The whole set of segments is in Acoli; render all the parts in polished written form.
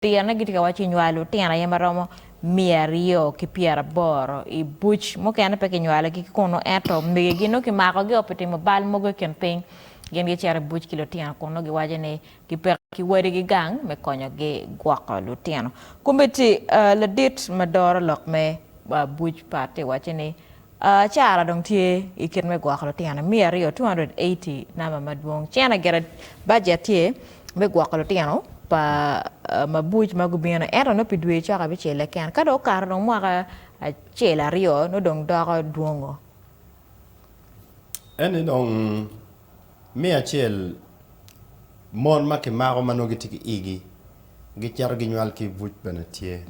Tirne gitye ka waco inywalo lutino aye maromo 280 i buc mukene pe kinywalogi ki kunu ento megigi nongo kimakogi o pi timo bal mogo i kin piny gin gicito i buc ki lutino kun nongo giwaco ni gipeke ki wadigi gang me konyogi gwoko lutino. Kombeddi ladit ma doro lok me buc pat tye waco ni Acara dong tye i kit me gwoko lutino 200, 280, namba madwong. Cene gire bajet tye me gwoko lutino pa mabuc ma gubino ento nongo pi dwe cok abicel keken. Ka dong okato dong mwaka acel aryo nongo dong doko dwongo. Eni dong 100 mon ma kimako ma nongo gitye ki igi gicito ginywal ki i buc bene tye.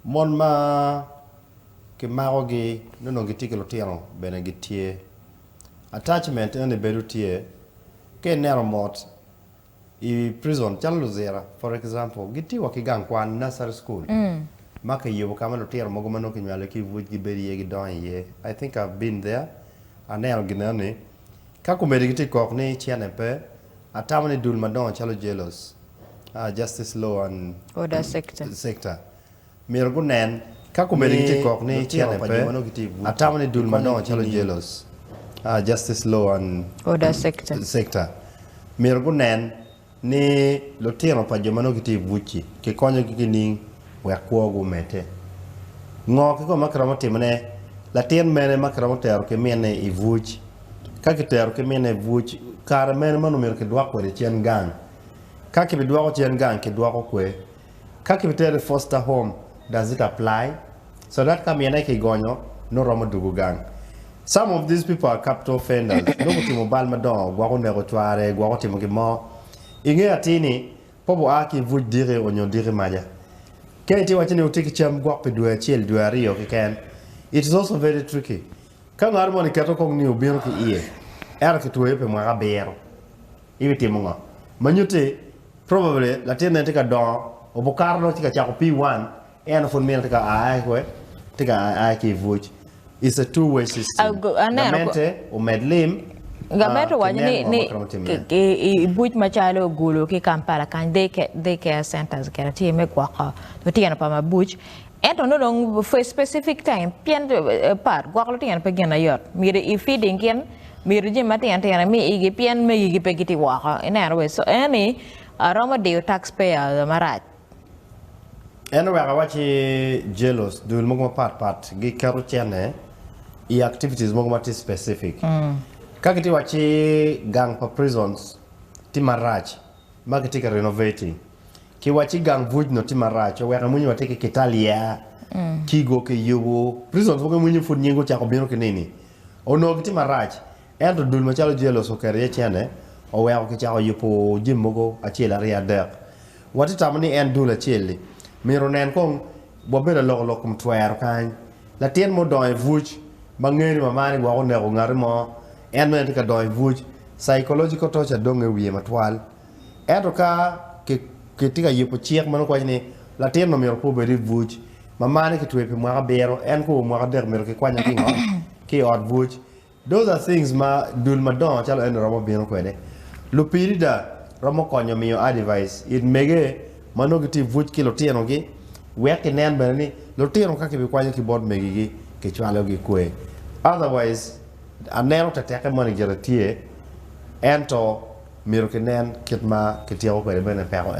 Mon ma kimakogi nongo gitye ki lutino bene gitye. Attachment eni bedo tye ka ineno mot i prison calo luzira for example gitye wa ki gang kwan nursery school ma kiyubo ka ma lutino mogo ma nongo kinywalo ki i buc gibedo iye gidongo iye. I think I've been there aneno gin enoni. Ka komedi gitye ka kok ni cene pe atamo ni dul madongo calo jelos Justice Law and Order Sector. Sector myero gunen Ka komedi ni gitye kok ni lutino cene pa pe, jo ma nongo gitye i buc atamo ni dul gikonyo madongo calo nining? Jelos, Justice Law and Order Sector. Sector myero gunen ni lutino pa jo ma nongo gitye i buc-ci kikonyogi nining wek kwogi omedde. Ngo kikome ma kiromo timone? Latin mene ma kiromo tero ki minne i buc? Ka kitero ki minne i buc, kare mene ma onongo myero kidwok kwede cen gang? Ka kibidwoko cen gang, kidwoko kwe. Ka kibitero i foster home, does it apply? So that ka mine kigonyo, nongo romo dugo gang. Some of these people are capital offenders. Nongo gutimo bal madongo, gwok oneko cware, gwok otimo gin mo. Ingeyo atir ni, pe oa ki i buc diki onyo diki maca. Ka itye waco ni wutye ki cam gwok pi dwe acel, dwe aryo keken, it is also very tricky. Ka ngat moni keto kong ni obino ki iye, ento kitweyo pi mwaka abiro, ibitimo ngo? Ma nyutti, probably latinne tye ka dongo, obukato dong tye ka cako P1, ento pud mine tye ka a kwe, tye ka a ki i buc. It's a two way system. Gamente omed lim, Gamente owaco kinen ni ngo ma ni kiromo timone. i buc macalo Gulu ki Kampala kany day care centers gire tye me gwoko lutino pa mabuc Ento nongo dong for a specific time pien pat gwoko lutino pe gin ayot myero i feeding gin myero jami matino tino imi igi pien megi gi pe gitye woko ineno we so eni romo diyo tax payer marac. En oweko awaci jealous dul mogo mapat pat giketo cene i activities mogo ma tye specific. Ka gitye waci gang pa prisons tye marac ma gitye ka renovating Kiwacci gang buc no tye marac oweko imwinyo watye ki Kitalia, Kigo kiyubo, prisons mogo imwinyo pud nying ocako bino ki nini onongo gitye marac ento dul macalo jealous oketo iye cene oweko kicako yubo jami mogo acel aryo adek. Watye tamo ni en dul acel-li myero onen kong wabedo aloko lok kom twero kany latin ma odongo i buc ma ngeyo ni mamane gwok oneko ngati mo en bene tye ka dongo i buc psychological torture dongo i wiye matwal. Ento ka kitye ka yubo cik ma nongo kiwaco ni latin-nu myero pe obed i buc, mamane kitweyo pi mwaka abiro, en ka oo mwaka adek myero kikwanye ki ngo? Ki i ot buc. Those are things ma dul madongo calo eni romo bino kwede. Lupirida romo konyo miyo advice it mege ma nongo gitye i buc ki lutinogi wek kinen bene ni lutino ka kibikwanyo ki bot megigi kicwalogi kwe. Otherwise aneno tetekke moni gire tye ento Myero kinen kit ma kityeko kwede bene peko eno.